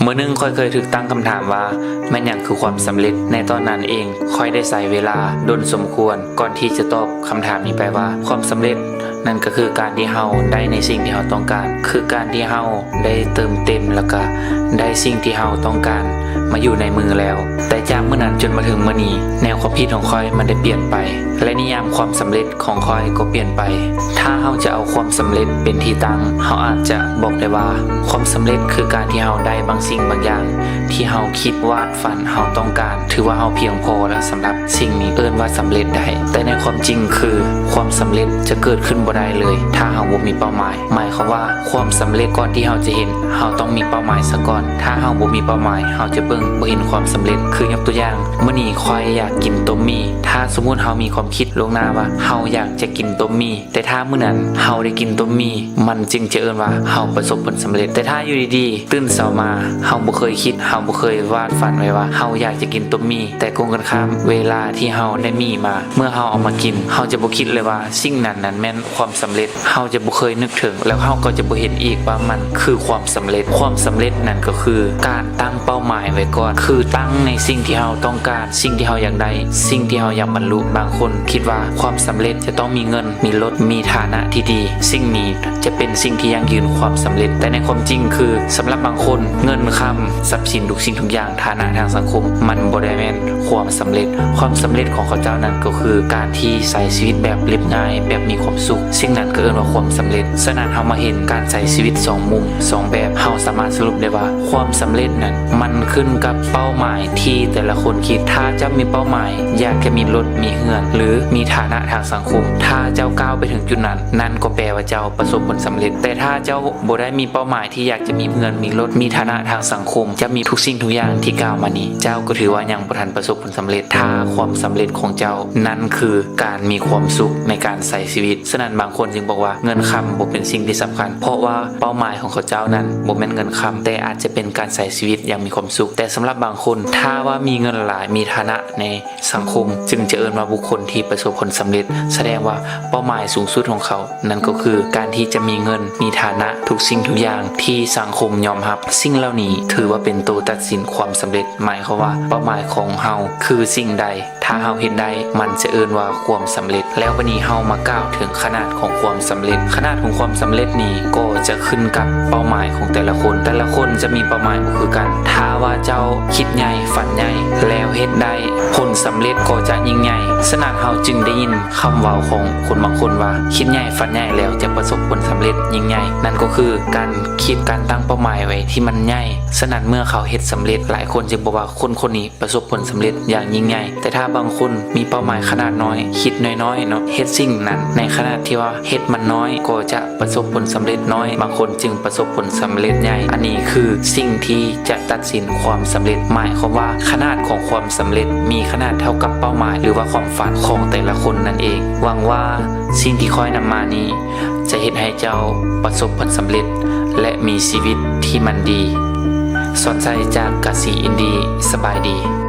ມື້ໜຶ່ງຂ້ອຍເຄີຍຖືກຕັ້ງຄຳຖາມວ່າ ແມ່ນຫຍັງຄືຄວາມສຳເລັດ? ໃນຕອນນັ້ນເອງ ຂ້ອຍໄດ້ໃຊ້ເວລາດົນສົມຄວນ ກ່ອນທີ່ຈະຕອບຄຳຖາມນີ້ໄປວ່າ ຄວາມສຳເລັດນັ້ນກໍຄືການທີ່ເຮົາໄດ້ໃນສິ່ງທີ່ເຮົາຕ້ອງການ, ຄືການທີ່ເຮົາໄດ້ເຕີມເຕັມ ແລ້ວກໍໄດ້ສິ່ງທີ່ເຮົາຕ້ອງການມາຢູ່ໃນມືແລ້ວ. ແຕ່ຈາກມື້ນັ້ນຈົນມາເຖິງມື້ນີ້ ແນວຄວາມຄິດຂອງຂ້ອຍມັນໄດ້ປ່ຽນໄປ ແລະ ນິຍາມຄວາມສຳເລັດ ຂອງຂ້ອຍກໍປ່ຽນໄປ. ຖ້າເຮົາຈະເອົາຄວາມສຳເລັດເປັນທີ່ຕັ້ງ, ເຮົາອາດຈະບອກໄດ້ວ່າ ຄວາມສຳເລັດຄືການທີ່ເຮົາໄດ້ບາງສິ່ງບາງຢ່າງ ທີ່ເຮົາຄິດວາດຝັນເຮົາຕ້ອງການ, ຖືວ່າເຮົາພຽງພໍແລ້ວສຳລັບສິ່ງນີ້, ເອີ້ນວ່າສຳເລັດໄດ້. ແຕ່ໃນຄວາມຈິງຄື ຄວາມສຳເລັດຈະເກີດຂຶ້ນບໍ່ໄດ້ເລີຍ ຖ້າເຮົາບໍ່ມີເປົ້າໝາຍ. ໝາຍຄວາມວ່າ ຄວາມສຳເລັດກ່ອນທີ່ເຮົາຈະເຫັນ, ເຮົາຕ້ອງມີເປົ້າໝາຍຊະກ່ອນ. ຖ້າເຮົາບໍ່ມີເປົ້າໝາຍ, ເຮົາຈະເບິ່ງບໍ່ເຫັນຄວາມສຳເລັດ. ຄືຍົກຕົວຢ່າງ, ມື້ນີ້ຂ້ອຍຢາກກິນຕົ້ມໝີ່. ຖ້າສົມມຸດເຮົາມີຄວາມຄິດລ່ວງໜ້າວ່າ ເຮົາຢາກຈະກິນຕົ້ມໝີ່, ແຕ່ຖ້າມື້ນັ້ນເຮົາໄດ້ກິນຕົ້ມໝີ່, ມັນຈຶ່ງຈະເອີ້ນວ່າເຮົາປະສົບຜົນສຳເລັດ. ແຕ່ຖ້າຢູ່ດີໆ ຕື່ນເຊົ້າມາ ເຮົາບໍ່ເຄີຍຄິດ, ເຮົາບໍ່ເຄີຍວາດຝັນໄວ້ວ່າເຮົາຢາກຈະກິນຕົ້ມໝີ່, ແຕ່ກົງກັນຂ້າມ ເວລາທີ່ເຮົາໄດ້ໝີ່ມາ, ເມື່ອເຮົາເອົາມາກິນ, ເຮົາຈະບໍ່ຄິດເລີຍວ່າສິ່ງນັ້ນນັ້ນແມ່ນຄວາມສຳເລັດ. ເຮົາຈະບໍ່ເຄີຍນຶກເຖິງ ແລ້ວເຮົາກໍຈະບໍ່ເຫັນອີກວ່າມັນຄືຄວາມສຳເລັດ. ຄວາມສຳເລັດນັ້ນກໍຄືການຕັ້ງເປົ້າໝາຍໄວ້ກ່ອນ, ຄືຕັ້ງໃນສິ່ງທີ່ເຮົາຕ້ອງການ, ສິ່ງທີ່ເຮົາຢາກໄດ້, ສິ່ງທີ່ເຮົາຢາກບັນລຸ. ບາງຄົນຄິດວ່າຄວາມສຳເລັດຈະຕ້ອງມີເງິນ, ມີລົດ, ມີຖານະທີ່ດີ. ສິ່ງນີ້ຈະເປັນສິ່ງທີ່ຢັ້ງຢືນຄວາມສຳເລັດ. ແຕ່ໃນຄວາມຈິງຄື ສຳລັບບາງຄົນ, ເງິນຄຳ, ຊັບສິນ, ທຸກສິ່ງທຸກຢ່າງ, ຖານະທາງສັງຄົມ, ມັນບໍ່ໄດ້ແມ່ນຄວາມສຳເລັດ. ຄວາມສຳເລັດຂອງເຂົາເຈົ້ານັ້ນກໍຄືການທີ່ໃຊ້ຊີວິດແບບລຽບງ່າຍ, ແບບມີຄວາມສຸກ. ສິ່ງນັ້ນກໍເອີ້ນວ່າຄວາມສຳເລັດ. ສະນັ້ນ ເຮົາມາເຫັນການໃຊ້ຊີວິດສອງມຸມ, ສອງແບບ. ເຮົາສາມາດສະຫຼຸບໄດ້ວ່າ ຄວາມສຳເລັດນັ້ນ ມັນຂຶ້ນກັບເປົ້າໝາຍທີ່ແຕ່ລະຄົນຄິດ. ຖ້າເຈົ້າມີເປົ້າໝາຍຢາກຈະມີລົດ, ມີເຮືອນ ຫຼື ມີຖານະທາງສັງຄົມ, ຖ້າເຈົ້າກ້າວໄປເຖິງຈຸດນັ້ນ, ນັ້ນກໍແປວ່າເຈົ້າປະສົບຜົນສຳເລັດ. ແຕ່ຖ້າເຈົ້າບໍ່ໄດ້ມີເປົ້າໝາຍທີ່ຢາກຈະມີເຮືອນ, ມີລົດ, ມີຖານະທາງສັງຄົມ, ເຈົ້າມີທຸກສິ່ງທຸກຢ່າງທີ່ກ່າວມານີ້, ເຈົ້າກໍຖືວ່າຍັງບໍ່ທັນປະສົບຜົນສຳເລັດ. ຖ້າຄວາມສຳເລັດຂອງເຈົ້ານັ້ນຄືການມີຄວາມສຸກໃນການໃຊ້ຊີວິດ. ສະນັ້ນ ບາງຄົນຈຶ່ງບອກວ່າເງິນຄຳບໍ່ເປັນສິ່ງທີ່ສຳຄັນ, ເພາະວ່າເປົ້າໝາຍຂອງເຂົາເຈົ້ານັ້ນບໍ່ແມ່ນເງິນຄຳ, ແຕ່ອາດຈະເປັນການໃຊ້ຊີວິດຢ່າງມີຄວາມສຸກ. ແຕ່ສຳລັບບາງຄົນ, ຖ້າວ່າມີເງິນຫຼາຍ, ມີຖານະໃນ ສັງຄົມຈຶ່ງຈະເອີ້ນວ່າບຸກຄົນທີ່ປະສົບຜົນສຳເລັດ, ສະແດງວ່າເປົ້າໝາຍສູງສຸດຂອງເຂົາ ນັ້ນກໍຄືການທີ່ຈະມີເງິນ, ມີຖານະ, ທຸກສິ່ງທຸກຢ່າງທີ່ສັງຄົມຍອມຮັບ. ສິ່ງເຫຼົ່ານີ້ຖືວ່າເປັນໂຕຕັດສິນຄວາມສຳເລັດ, ໝາຍຄວາມວ່າເປົ້າໝາຍຂອງເຮົາຄືສິ່ງໃດ, ຖ້າເຮົາເຮັດໄດ້, ມັນຈະເອີ້ນວ່າຄວາມສຳເລັດ. ແລ້ວບັດນີ້ເຮົາມາກ່າວເຖິງຂະໜາດຂອງຄວາມສຳເລັດ. ຂະໜາດຂອງຄວາມສຳເລັດນີ້ກໍຈະຂຶ້ນກັບເປົ້າໝາຍຂອງແຕ່ລະຄົນ. ແຕ່ລະຄົນຈະມີເປົ້າໝາຍບໍ່ຄືກັນ. ຖ້າວ່າເຈົ້າຄິດໃຫຍ່, ຝັນໃຫຍ່ ແລ້ວເຮັດໄດ້, ຜົນສຳເລັດກໍຈະຍິ່ງໃຫຍ່. ສະນັ້ນ ເຮົາຈຶ່ງໄດ້ຍິນຄຳເວົ້າຂອງຄົນບາງຄົນວ່າ ຄິດໃຫຍ່ຝັນໃຫຍ່ແລ້ວຈະປະສົບຜົນສຳເລັດຍິ່ງໃຫຍ່. ນັ້ນກໍຄືການຄິດ, ການຕັ້ງເປົ້າໝາຍໄວ້ທີ່ມັນໃຫຍ່. ສະນັ້ນ ເມື່ອເຂົາເຮັດສຳເລັດ, ຫຼາຍຄົນຈຶ່ງບອກວ່າຄົນຄົນນີ້ປະສົບຜົນສຳເລັດຢ່າງຍິ່ງໃຫຍ່. ແຕ່ຖ້າບາງຄົນມີເປົ້າໝາຍຂະໜາດນ້ອຍ, ຄິດນ້ອຍໆເນາະ, ເຮັດສິ່ງນັ້ນໃນຂະນະທີ່ວ່າເຮັດມັນນ້ອຍ ກໍຈະປະສົບຜົນສຳເລັດນ້ອຍ, ບາງຄົນຈຶ່ງປະສົບຜົນສຳເລັດໃຫຍ່. ອັນນີ້ຄືສິ່ງທີ່ຈະຕັດສິນຄວາມສຳເລັດ. ໝາຍຄວາມວ່າຂະໜາດຂອງຄວາມສຳເລັດມີຂະໜາດເທົ່າກັບເປົ້າໝາຍ ຫຼືວ່າຄວາມຝັນຂອງແຕ່ລະຄົນນັ້ນເອງ. ຫວັງວ່າສິ່ງທີ່ຂ້ອຍນຳມານີ້ຈະເຮັດໃຫ້ເຈົ້າປະສົບຜົນສຳເລັດ ແລະ ມີຊີວິດທີ່ມັນດີ. ສອນໄຊຈາກກາສີອິນດີ. ສະບາຍດີ.